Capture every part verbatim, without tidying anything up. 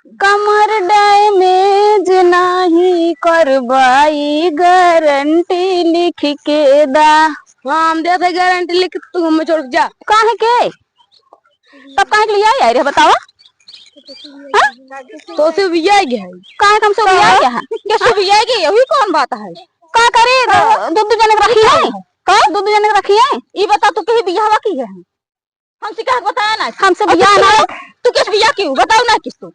कमर डैमेज नाही करबाई, गारंटी लिख के दा। हाँ, हम देत है गारंटी लिख, तू हमें छोड़ के जा। काहे के? तब काहे के लिए आई, आई रे, बतावा? हाँ? तोसे बियाह गया है। काहे के हमसे बियाह गया है? कैसे बियाह गया? यही कौन बात है? का करे? हाँ। दो, दो जने के रखी है? का? दो, दो जने के रखी है? ई बता, तू कहीं बियाहवा की है? हमसे का बताया ना? हमसे और बियाह तू ना। तू किस बियाह की हो? बताओ ना किस तू।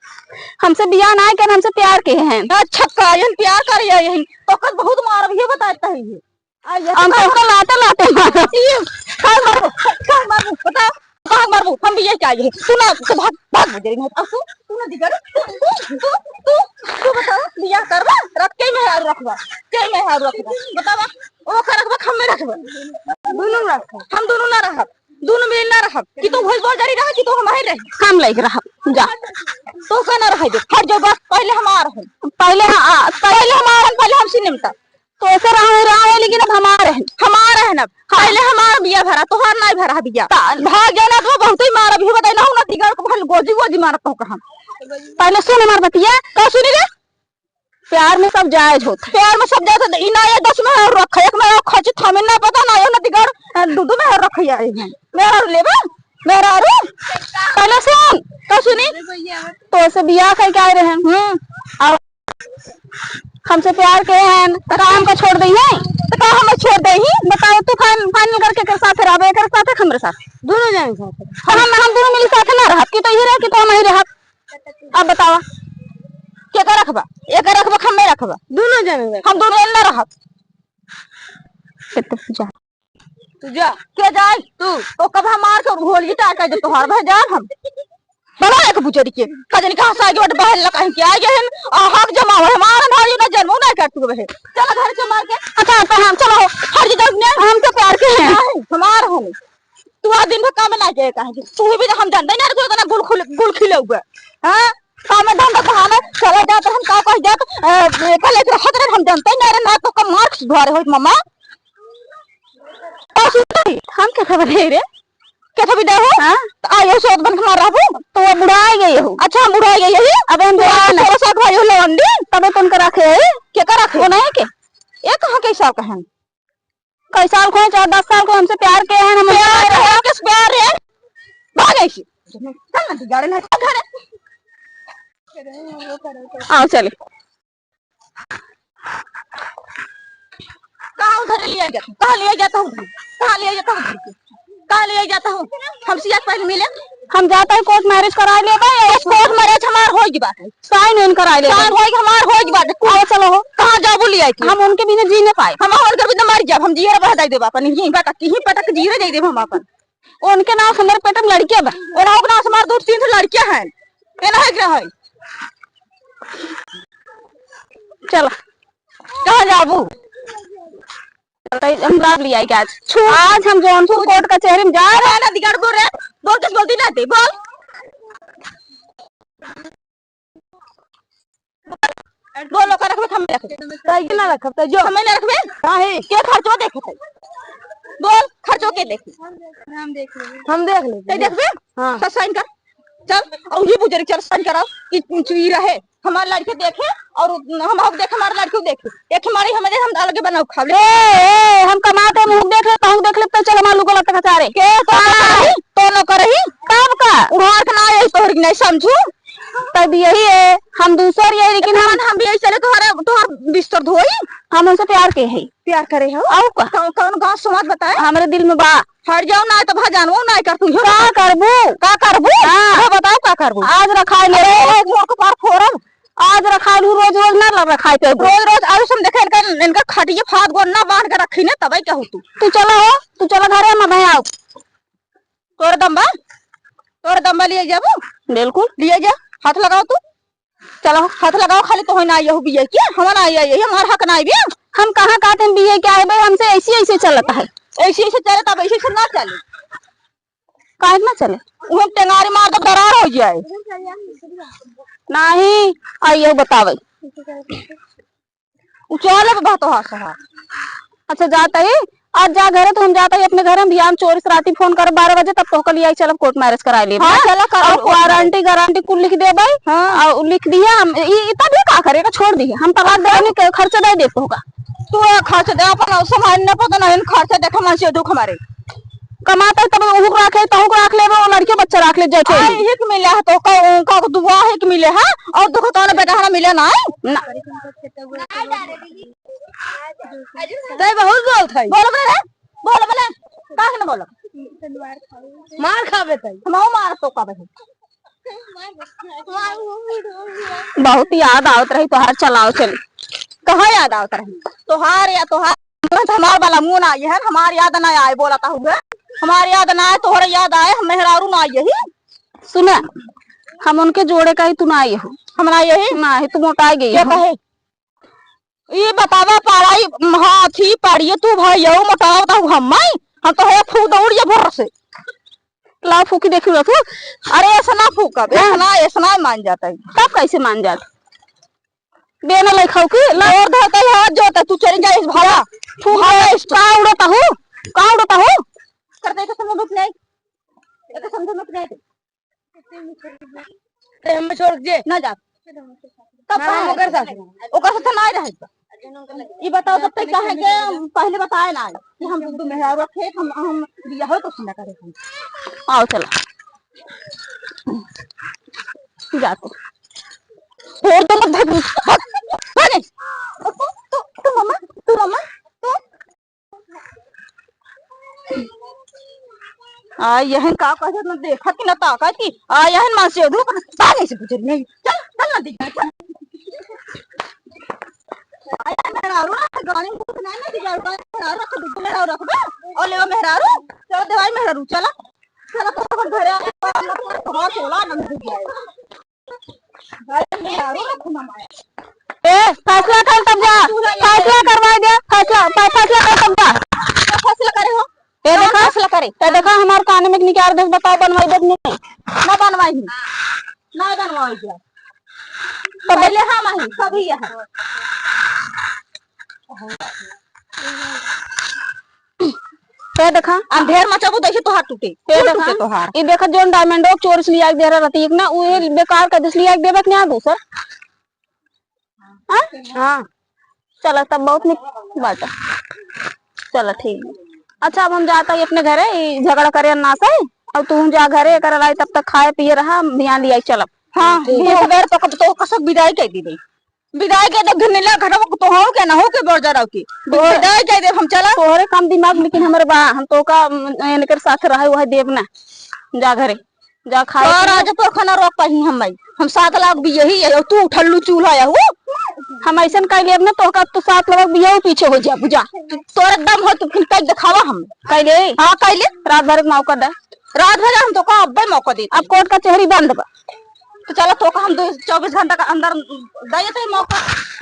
हमसे बियाह ना कर, हमसे प्यार के हैं। अच्छा, कायन प्यार कर या यही। तो कल बहुत मार भी बताता है ये। आ, ये हम तो तो का लाते लाते मारो। ये, काहे मारो? काहे मारो? बताओ। काहे मारो? हम बियाह क्या ये? तू ना, तू भाग, भाग मुझे नहीं। अब तू, तू ना दिगर। तू, तू, तू, तू, तू बताओ, बियाह करबा? रख के मेहरारू रखबा? के मेहरारू रखबा? बतावा। ओ का रखबा, हम में रखबा। दोनों रखबा। हम दोनों ना रहब। दोनों मिल ना रहब। कि तू भोज बोल जरी रहा कि तू हमारे रहे। हम लाइक रहब। जा। तो का ना रहे दे। हट जाओ बस, पहले हमार है। पहले हाँ, आ, पहले हमार है, पहले हमसे निमटा। तो ऐसे रहा है, रहा है, लेकिन अब हमार है। हमार है ना। हाँ। पहले हमार बिया भरा, तोहार नहीं भरा बिया। ता- भाग जाना तो बहुत ही मार, अभी बताई ना, ना दिगर को भल गोजी गोजी मारत हो कहा। पहले सुन हमार बतिया। का सुनी रे? प्यार में सब जायज होत है। प्यार में सब जायज होत है। ई ना ये दस में और रखे, एक में और खची थमिन ना पता ना, यो ना दिगर, अ, दू दू में और रखे आए हैं। मेरा और लेबा? मेरा और? पहले सुन। का सुनी? तो से बियाह करके आए रहे हैं। हम्म। और हमसे प्यार के हैं, तो का हमका छोड़ दई है? तो का हमें छोड़ दई है? बताओ, तू फाइन-, फाइनल करके कर साथ रहबे, कर साथ है, हमरे साथ। दोनों जाने साथ है। हम, हम दोनों मिली साथ ना रहब, कि तो ये रह, कि तो हम ही रहब। अब बतावा, के का रखबा? एक रखबा, हम नहीं रखबा। दोनों जने रखबा। हम दोनों ना रहब। फिर तो पूजा। तू जा। के जाए? तू। तो कब हमार के होली टार कर दे, तोहार भाई जाब हम। बड़ा एक बुजरी के। का जानी कहाँ से आगे बट बहन लगा है, क्या आगे है? आ, हक जमा है, हमारा ना, ये ना जन्मो ना कर तू बहे। चल घर से मार के। अच्छा, तो हम चलो, हर जी दस ने हमसे प्यार के हैं। नहीं, हमार हम। तू आ दिन भर काम ना गए काहे के? तू भी हम जानते ना रे, तू इतना गुल खुल-, गुल खिले हुए। हाँ? काम में धंधा बहाना चला जाता, हम का कह जात, अ, कल एक रहत रहे, हम जानते ना रे, ना तो कम मार्क्स धोरे होत मम्मा। और सुन रही, हम क्या खबर है रे? क्या खबर दे हो? हाँ? तो आयो सोच बन के मार रहबू? तो वो बुढ़ा गई हो। अच्छा, हम बुढ़ा गई है? अबे हम तू जवान है। थोड़ा सा भाई हो लवंडी। तबे तो उनका रखे है। क्या का रखे? वो नहीं के? ये कहाँ के साल का है? कई साल को है, चाहे दस साल को हमसे प्यार किया है, हम प्यार है, किस प्यार है? भाग ऐसे। चल ना, बिगाड़े ना, चल घर। आओ, चले। कहाँ उधर लिया जाता हूँ? कहाँ लिया जाता हूँ? कहाँ लिया जाता हूँ? कहाँ लिया जाता हूँ? हमसे आज पहले मिले। हम जाता है कोर्ट मैरिज करा ले भाई। कोर्ट मैरिज हमार होई बात है। साइन उन कराए ले साइन भाई। होई, हमार होई बात है। आओ चलो हो। कहाँ जाबू लिया के? हम उनके बिना जी न पाए। हम उनके बिना मर जाब। हम जिए रह जाई देब अपन। यहीं पटक, यहीं पटक जिए रह जाई देब हम अपन। उनके नाम से मेरे पेट में लड़कियां बा। उनके नाम से हमार दो तीन ठो लड़कियां हैं। ये ना है कि ना है? चल। कहाँ जाबू? तई हम लाभ लिया के आज। छू। आज हम जौनपुर कोर्ट कचहरी में जा रहे हैं। ना दिगाड़ बोल रहे। बोल, कुछ बोलती ना थे। बोल। बोल, ओकर रखबे, हम रखबे। तई के ना रखब, तई जो। हमें ना रखबे? काहे? के खर्चो देखे तई? बोल, खर्चो के देखे? हम देख लेबे। हम देख लेबे। तई देखबे? हाँ। सब साइन कर। चल, और ये बुजुर्ग चल साइन कराओ। ई, ई रहे, हमार लड़के देखे और हम, हम देखे, हमार लड़के देखे। एक हमारी हमें दे, हम अलगे बनाओ खा ले। ए, ए, हम कमाते मुंह देख ले, कहूँ देख ले, तो चल हमार लुगो लत्ता कचारे। के तो हाँ। तो न करही। तब का? उधार के ना यही तोहर के नहीं समझू। तब यही है, हम दूसर यही, लेकिन हम हम, हम भी यही चले तोहरे, तोहर बिस्तर धोई। हम उनसे प्यार के है। प्यार करे हो? और का? कौन, कौन गाँव समाज बताए? हमरे दिल में बा। हट जाओ, ना तो भजानवो ना कर तू। का करबू? का करबू? हाँ। वो बताओ का करबू? आज रखाए ले। अरे, मोर को पार फोरब। आज रखाए लू, रोज रोज ना ल-, रखाए पे। रोज रोज आलू से हम देखे इनका, इनका खटिए फाद गोन ना बांध के रखी ने, तबे क्या हो तू? तू चला हो, तू चला घरे, हम अबे आओ। तोर दम्बा, तोर दम्बा लिए जाबू? बिल्कुल। लिए जा, हाथ लगाओ तू। चलो, हाथ लगाओ, खाली तो ना यहू बिया के, हम ना आई, आई, हमार हक ना आई बे। हम कहाँ कहते हैं बिया क्या है बे, हमसे ऐसी, ऐसे चलता है। ऐसी, ऐसे चले तब ऐसे, ऐसे ना चले। काहे ना चले? उहे टेंगारी मार दो, दरार हो जाए। नहीं, आइए बतावे। उ चले बा तो हाथ से हाथ। अच्छा, जाता है, आज जा घरे, तो हम जात ही अपने घरे, हम बिहान चोरी से राती फोन करब बारह बजे, तब तोहका लियाई चलब, कोर्ट मैरिज कराई लेब। हाँ, हाँ? चला, कराई और लेब। वारंटी गारंटी कुल लिख देबै। हाँ। और लिख दिया हम, ई, ई तब ये का करे, छोड़ दिया, हम तलाक देने के खर्चा दे देब तोहका। तू खर्च दे, अपन संभाल न पता नहीं, खर्च देख मन से दुख हमारे। कमाता है तब उहू को राख ले, तहू को राख लेबे, वो लड़के बच्चा राख ले, जैसे आई ही। हिक मिले है तो का, उनका को दुआ हिक मिले है, और दुख कौन बेटा हमारा मिले ना है? ना। तै बहुत बोलत है। बोल बोले रे, बोल बोले, काहे न बोल? मार खाबे तै। हम मार तो का बहे। बहुत याद आवत रही तोहार, चलाओ चली। कहाँ याद आवत रही? तोहार या तोहार, हमार वाला मुँह ना आए है, हमार याद ना आए, बोलता हुए। हमार याद ना आए, तोहरे याद आए, हम मेहरारू ना आई यही। सुना, हम उनके जोड़े का ही तू ना आई हो। हम ना आई यही? ना ही, तू मोटा गई क्या हो। कहे? ई बतावा, पाड़ाई, हाथी पाड़िए तू भाई, यहू मोटावा बताऊ हम माई, हम तो है फूक दौड़िए भर से। लाओ फूकी देखी लो तू। अरे ऐसा ना फूकब, हाँ। ऐसा ना, ऐसा ना मान जाता है। तब कैसे मान जात? बेना लाई खाऊ की, ला। और धरता है हाथ जोता, तू चली जा इस भाला। फूक भाला दे, इस का उड़ता हूँ? का उड़ता हूँ? कर दे, कसम से रुक नहीं। कसम से रुक नहीं। ते हम छोड़ के ना जा। तब ना, कहाँ हम ओकर साथ रहे? ओकर साथ ना रहे। ई बताओ, तब तक कहे के पहले बताए ना कि हम दू मेहरारू रखे, हम, हम बिया हो तो सुना करे हम। आओ चला। जा तू। और तो मत भाग, भाग, भाग। तू, तू, तू मम्मा, तू मम्मा, तू। आ, यहन का कहत न देखत कि न ताकत कि, आ, यहन मान से धूप, ताने से गुजर नहीं। चल, चल ना दिख, चल। आ, यार, मेहरारू, गाड़ी में कुछ नहीं ना दिख, मेहरारू रख दो, मेहरारू रख दो। और लेवा मेहरारू, चलो देवाई मेहरारू, चला। चला तो अपन घरे आ, अपना, अपना, अपना, चला, नंद दिख जाए। ए, फैसला कर तब जा, फैसला करवाई दे, फैसला, फै-, फैसला कर तब जा। क्या फैसला करे हो? ए कौन देखा, फैसला करे? ए देखा, हमार काने में निकार दे, बताओ बनवाई दे कि नहीं? ना बनवाई, ना बनवाई दे। तो पहले हम आई, सभी यहाँ। ए देखा। अंधेर मचाबू, देखी तोहार टूटे। ए कुल देखा। टूटे तोहार। ई देखा, जोन डायमंडो चोरी से लिया के दे रहा रहती, एक ना, उहे बेकार कर दिस, लिया के देबे के ना दूसर। हाँ? हाँ। चला, तब बहुत निक बात है। चला, ठीक है। अच्छा, अब हम जाता ही अपने घरे, ई झगड़ा करे ना से, और तू जा घरे, एकर लाई तब तक खाए पिए रहा, हम ध्यान लिया चलब। हाँ, ठीक। ये सवेर तो, तो कसक विदाई कह दी। विदाई के देब घिरनीला घटवा को तोहू के नहू के बोल जराव की। तोहरे विदाई के देब हम चला। तोहरे कम दिमाग, लेकिन हमरे बा, हम तोका, उम, इनकर साथ रहे, वह देब ना। जा घरे, जा खाए तो पिए। राजा तोर खाना रोक पाई हम भाई। हम सात लाख भी यही है, और तू उठल्लू चूल्हा है, वो? हम ऐसन कह लेब ना, तोहका तू सात लाख भी यही पीछे हो जा, बुझा। तोरे दम हो, तू फिर कह दिखावा हम। कह ले? हाँ, कह ले। रात भर के मौका दे। रात भर हम तोका अब्बे मौका देते। अब कोर्ट कचहरी बंद बा। तो चला, तोका हम दो, चौबीस घंटा का अंदर दे देते मौका।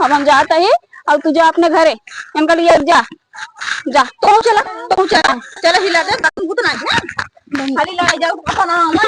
अब हम जाते ही, अब तू जा अपने घरे, इनका लिए जा, जा। तू चला, तू चला, चला हिला दे, तब भूत ना है। खाली लड़ाई जाओ, अपन आराम है।